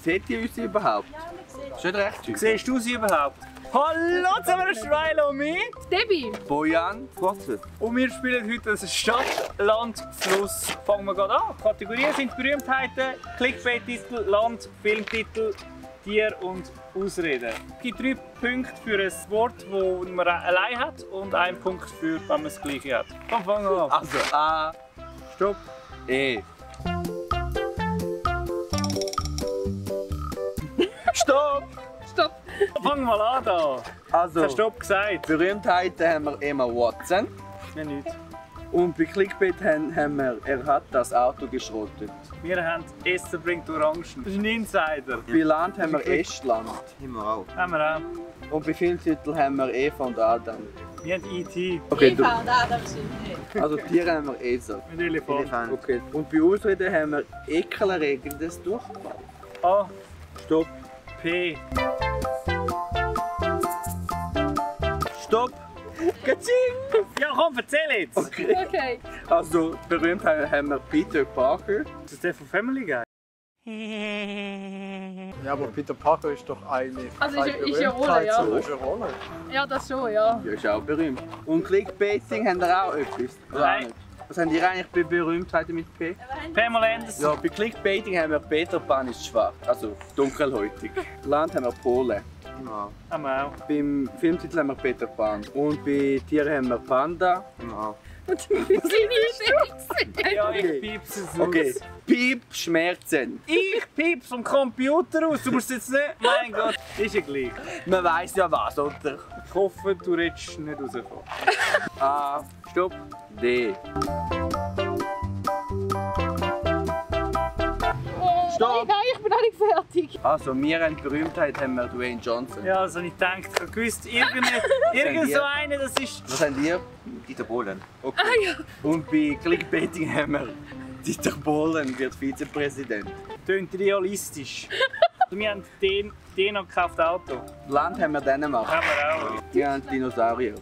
Seht ihr uns überhaupt? Ist nicht recht. Siehst du sie überhaupt? Hallo zusammen, Schweilo mit Debbie. Bojan, Fotze. und wir spielen heute das Stadt, Land, Fluss. Fangen wir gerade an. Kategorien sind Berühmtheiten, Clickbait-Titel, Land, Filmtitel, Tier und Ausreden. Es gibt 3 Punkte für ein Wort, das man allein hat und 1 Punkt für, wenn man das gleiche hat. Komm, fangen wir an. Also A, Stopp. E. Stopp! Stopp. Fangen wir mal an da. Also, Hast du Stopp gesagt? Berühmtheiten haben wir Emma Watson. Ja, nicht. Und bei Clickbait haben wir, er hat das Auto geschrottet. Wir haben Essen bringt Orangen. Das ist ein Insider. Bei Land haben wir Estland. Haben wir auch. Und bei Filmtiteln haben wir Eva und Adam. Wir haben E.T. Okay, Eva und Adam sind nicht. also Tiere haben wir Esel. mit Elefant. Okay. Und bei Ausreden haben wir ekelerregendes Durchfall. A. Stopp. P. Stopp! Katsching! Ja, komm, erzähl jetzt! Okay. Okay. Also berühmtheiten haben wir Peter Parker. Das ist der von Family Guy. Ja, aber Peter Parker ist doch eigentlich Also keine ist ja Rolle, Berühmtheit, ja. sondern ist eine Rolle. Ja, das schon, ja. Ja, ist auch berühmt. Und Clickbaiting haben wir auch etwas. Oder auch Nein. nicht? Was haben ihr eigentlich bei Berühmtheiten mit P? Pamela Anderson. Ja, bei Clickbaiting haben wir Peter Pan ist schwarz, also dunkelhäutig. Land haben wir Polen. Genau. Haben wir auch. Beim Filmtitel haben wir Peter Pan. Und bei Tieren haben wir Panda. Genau. Und die kleine Idee. Ja, Okay. ich piepse es Okay. aus. Piep, Schmerzen. Ich piepse vom Computer aus. Du musst jetzt nicht. Mein Gott, ist ja gleich. Man weiss ja was, oder? Ich hoffe, du redest nicht rauskommen. A. Stopp. D. Stopp! Nein, ich bin noch nicht fertig. Also, wir haben Berühmtheit, haben wir Dwayne Johnson. Ja, also ich denke, ich habe gewusst, irgend so eine, das ist. Was haben ihr? Dieter Bohlen. Okay. Und bei Clickbaiting haben wir Dieter Bohlen wird Vizepräsident. Tönt realistisch. Wir haben den noch gekauft Auto. Land haben wir Dänemark. Haben wir auch. Wir haben Dinosaurier.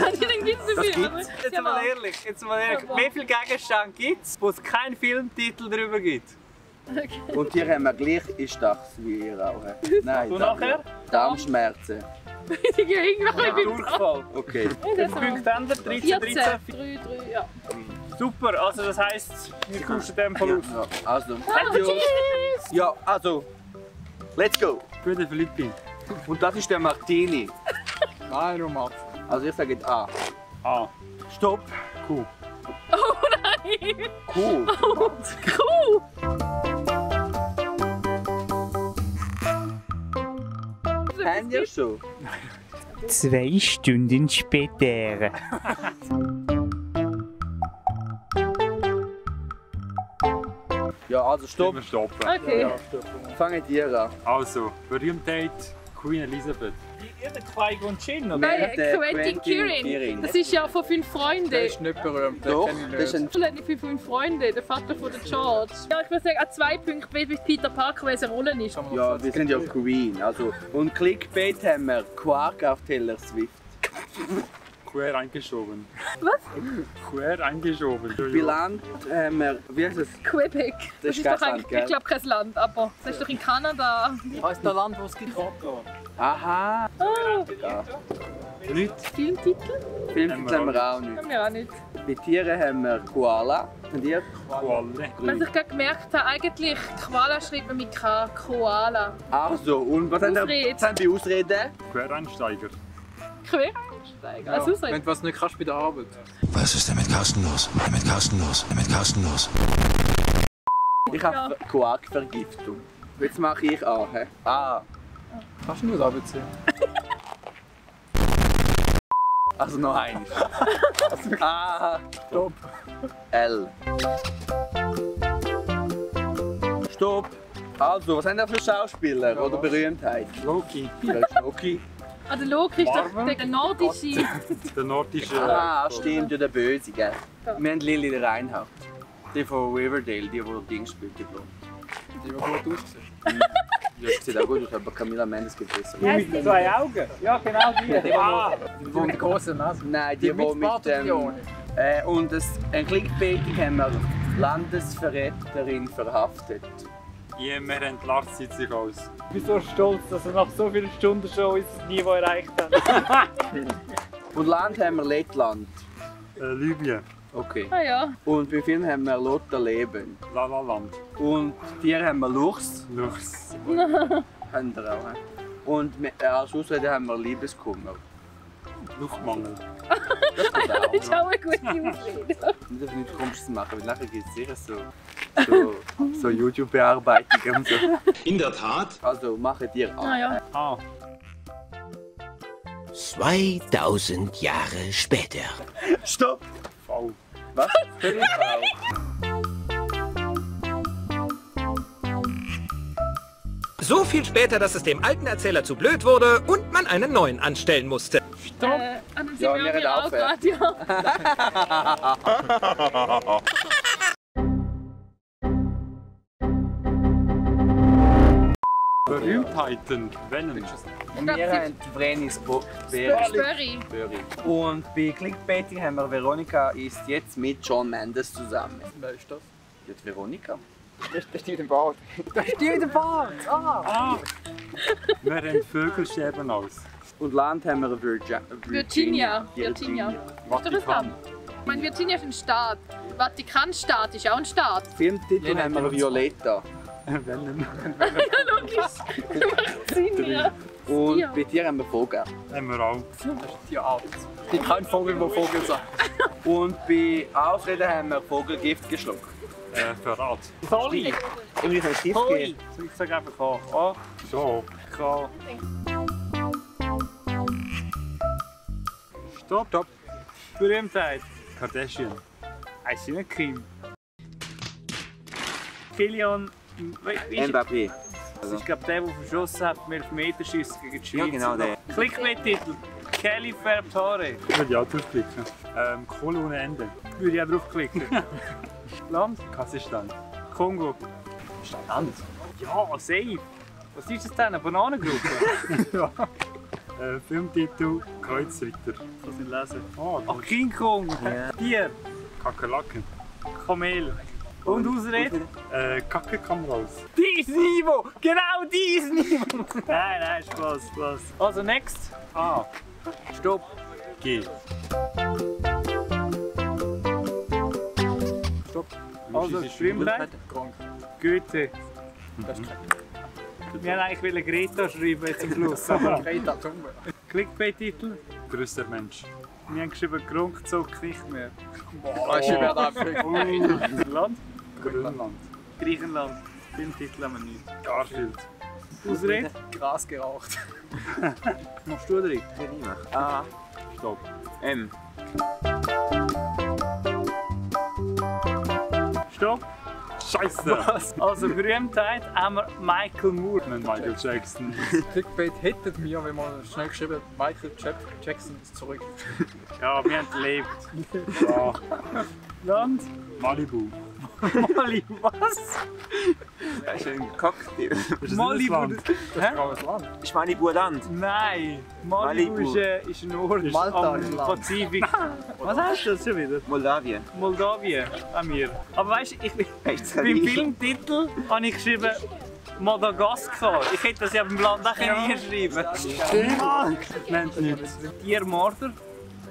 Dann gibt es Das viel. gibt's. Jetzt mal ehrlich, wie viele Gegenstände gibt es, wo es keinen Filmtitel darüber gibt? Und hier haben wir gleich ist das wie ihr auch. Nein, Und nachher? Darmschmerzen. Die gehen irgendwie Durchfall. Okay. Wie viele Punkte haben wir? 13, 14. 13? 3, ja. Super, also das heisst, wir tauschen den Fall aus. Ja, also. Tschüss! Ja, also. Let's go. Für den Philippin. Und das ist der Martini. Nein, nur Max. Also ich sage jetzt A. A. Stopp. Q. Oh nein! Q. Kuh! Haben wir schon? 2 Stunden später. Ja, also stopp. Wir stoppen. Okay. Fangen ihr an. Also, Berühmtheit Queen Elizabeth. Ihr der Qui-Gon Jinn, oder? Nein, Der Quentin Quentin Kirin. Das ist ja von 5 Freunden. Der ist nicht berühmt, den Doch, kenne ich das ist nicht. ein. Das sind für 5 Freunde, der Vater von der George. Ja, ich würde sagen, an 2 Punkten bei Peter Parker, weil es eine Rolle ist. Ja, wir sind ja Queen. Also, und Clickbait haben wir Quark auf Taylor Swift. Quer eingeschoben. Was? Quer eingeschoben. Bei Land haben wir, wie heißt es? Quebec. Das ist doch kein Land, gell? ich glaube kein Land, aber das ist doch in Kanada. Heißt der Land, wo es gibt? Aha. Ah, Nicht Filmtitel? Filmtitel haben wir auch nicht. Haben wir auch nicht. Bei Tieren haben wir Koala. Und ihr? Qualle. Was ich gerade gemerkt habe, eigentlich Koala schreibt man mit K. Koala. Also, und was haben wir? Ausrede. Was haben wir Ausreden? Quereinsteiger. Quereinsteiger. Also Wenn Ausrede. du was nicht kannst bei der Arbeit. Was ist denn mit Carsten los? Mit Carsten los? Mit Carsten los? Ich habe Quarkvergiftung. Jetzt mache ich A. He? A. Kannst du nur das ABC? Also noch eins. A. Stopp. L. Stopp. Also, was haben wir für Schauspieler oder Berühmtheit? Loki. Wer ist Loki? Ah, der Loki ist doch Marvel? der nordische. Der nordische. Ah, stimmt, ja, der Böse, gell? Wir haben Lily der Reinhardt. Die von Riverdale, die Ding spielt, die Blond. Die, die gut aussehen. Ja, sie sieht auch gut aus, aber Camilla Mendes gibt besser. Mit 2 Augen? Ja, genau die. Ah, Die mit der großen Nase. Nein, die mit mit Bart-Union. und ein Clickbaiting haben wir Landesverräterin verhaftet. Immer entlarvt sieht sich aus. Ich bin so stolz, dass wir nach so vielen Stunden schon unser Niveau erreicht haben. Und Land haben wir Lettland. Libyen. Okay. Ah ja. Und bei Film haben wir Lothar Leben. La La Land. Und Tiere haben wir Luchs. Luchs. Haben wir auch. Und als Ausrede haben wir Liebeskummer. Luftmangel. Das geht auch. Das ist auch eine gute Ausrede. Wir dürfen nichts Komisches machen, weil nachher gibt es sicher so YouTube-Bearbeitungen und so. In der Tat. Also machen dir an. Ah ja. Ah. 2000 Jahre später. Stopp! V. Was? So viel später, dass es dem alten Erzähler zu blöd wurde und man einen neuen anstellen musste. Dann sind Ja, wir wir reden auch auch gerade, ja. Berühmtheiten. Venom. Und wir haben Vrenis Spurri. Und bei Clickbaiting haben wir Veronika ist jetzt mit Shawn Mendes zusammen. Wer ist das? Jetzt Veronika? Das steht im Bad. Das steht im Bad! Ah! Wir haben Vögelstäben aus. Und Land haben wir Virginia. Virginia. Ist doch das Land? Ich meine, Virginia ist ein Staat. Vatikanstaat ist auch ein Staat. Filmtitel haben wir Violetta. Venom. Ja, logisch. Macht Sinn, ja. Und Ja. bei dir haben wir Vogel. Haben wir auch. Das ist Tierart. Es gibt keinen Vogel, der Vogel sagt. Und bei Ausreden haben wir Vogelgift geschluckt. Verrat. Soli. Ich will ein Stift Hoi. geben. Ich sag einfach K. A, So. K. Stopp. Stopp. Berühmtheit. Kardashian. Heißt sie nicht Kim? Kilian. Wie ist Mbappé. das? Ich glaube, der verschossen hat mit Elfmeterschüsse gegen die Schweiz. Ja, genau der. Clickbait-Titel. Kelly färbt Haare. Würde ich auch draufklicken. Kohle ohne Ende. Würde ich auch draufklicken. Land? Kasachstan. Kongo. Land. Ja, safe. Was ist das denn? Eine Bananengruppe? Filmtitel Kreuzritter. Ich kann es nicht lesen. Oh, Ach, King Kong. Tier. Kakerlaken. Kamel. Und Ausrede? Kacke kam raus. Dieses Niveau! Genau dieses Niveau! Nein, Spaß. Also, next. A. Stopp. G. Stopp. Wie Also, ist es? Berühmtheit. Krank. Goethe. Das ist kein Wir haben eigentlich Greta schreiben jetzt am Schluss. aber Greta Thunberg. Clickbait-Titel. Größter Mensch. Wir haben geschrieben, Grunk zockt nicht mehr. Weißt du, wer da abfällt? Land? Grönland. Griechenland. Filmtitel haben wir nicht. Garfield. Ausrede? Gras geraucht. Machst du direkt? A. Stopp. M. Stopp. Scheiße! Also Berühmtheit haben wir Michael Moore. Michael Jackson. Clickbait hättet mir, wenn man schnell geschrieben hat, Michael Jackson ist zurück. Ja, wir haben gelebt. Ja. Land? Malibu. Mali, was? Das ist ein Cocktail. Ist das Malibu. Land? Graues Land. Ist Malibu ein Land? Nein, Malibu Malibu. Ist ein Ort Malta am ist Land. Pazifik. Was heißt das schon wieder? Moldawien. Moldawien, an mir. Aber weißt du, beim Filmtitel habe ich geschrieben Madagaskar. Ich hätte das ja beim Land auch nie schreiben. Nennt nicht. Tiermörder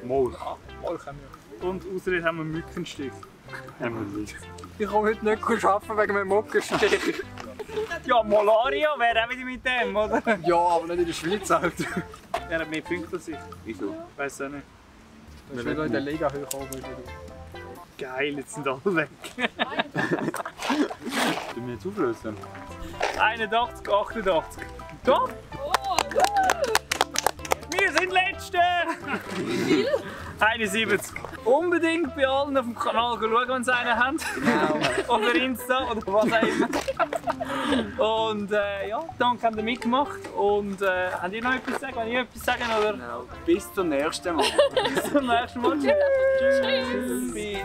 Molch. Molch haben wir. und Ausrede haben wir Mückenstich. Haben wir nicht. Ich kann heute nicht arbeiten wegen meinem Mockenstich. Ja, Malaria wäre auch wieder mit dem, oder? Ja, aber nicht in der Schweiz halt. Er hat mehr Punkte als ich. Wieso? Weiß auch nicht. Das ist wieder in der Liga hoch oben. Geil, jetzt sind alle weg. Können wir jetzt auflösen? 81, 88. Top! Wir sind Letzte! Wie viel? 71. Unbedingt bei allen auf dem Kanal schauen, wenn sie einen haben. Genau. Oder Insta oder was auch immer. Und ja, danke, habt ihr mitgemacht. Und habt ihr noch etwas zu sagen? Wollt ihr etwas sagen? Oder? Bis zum nächsten Mal. Bis zum nächsten Mal. Tschüss. Tschüss.